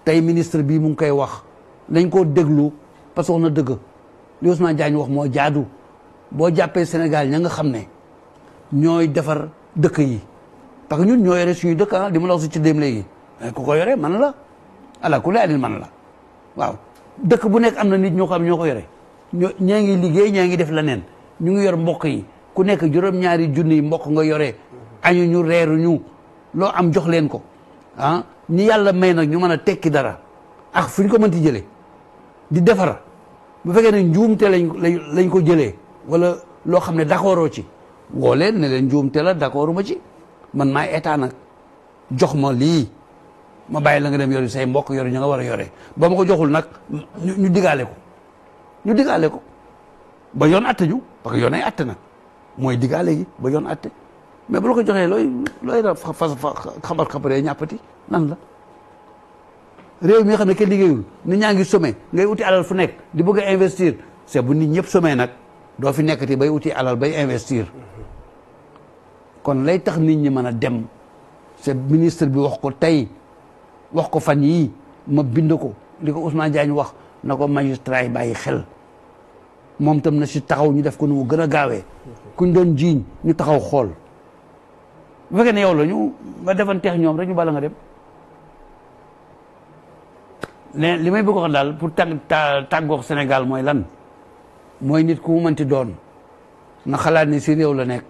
tey ministre bii mu ngi koy wax nañ koo déglu parce que wax na dëgg li Ousmane Diagne wax moo jaadu boo jàppee Sénégal ña nga xam ne ñooy defar dëkk yi parce que ñun ñoo yore suñu dëkk ah di ma la wax si ci dem léegi ku ko yore man la ala ku lay man la waaw dëkk bu nekk am na nit ñoo xam ñoo ko yore ñaa ngi liggéey ñaa ngi def leneen ñu ngi yor mbokk yi ku nekk juróom-ñaari junni mbokk nga yore añu ñu reeru ñu loo am jox leen ko ah ñi yàlla may nag ñu mën a tekki dara ak fu ñu ko mënti jëlee di defar bu fekkee ne njuumte lañ ko jëlee wala loo xam ne d'accordoo ci woo leen ne leen njuumte la d'accorduma ci man maay état nag jox ma lii ma bàyyi la nga dem yori say mbokk yori ñu nga war a yore ba ma ko joxul nag ñu digaale ko ba yoon atte ñu parce que yoon ay atte nag mooy digaale gi ba yoon atte mais bu la ko joxee looy da xabaree ñàppati nan la réew mi nga xam ne kenn liggéeyul nit ñaa ngi sommet ngay uti alal fu nekk di bëgg a investir c'est bu nit ñëpp sommet nag doo fi nekkati bay uti alal bay investir kon lay tax nit ñi mën a dem c'est ministre bi wax ko tey wax ko fan yii ma bind ko li ko Ousmane Diagne wax na ko magistrat yi bàyyi xel moom tam na si taxaw ñu def ko nu mu gën a gaawee kuñ doon jiiñ ñu taxaw xool bu fekkee ne yow la ñu nga defanteex ñoom rek ñu bala nga dem ne li may bëgg wax daal pour tàggoog Sénégal mooy lan mooy nit ku mu mënti doon na xalaat ni si réew la nekk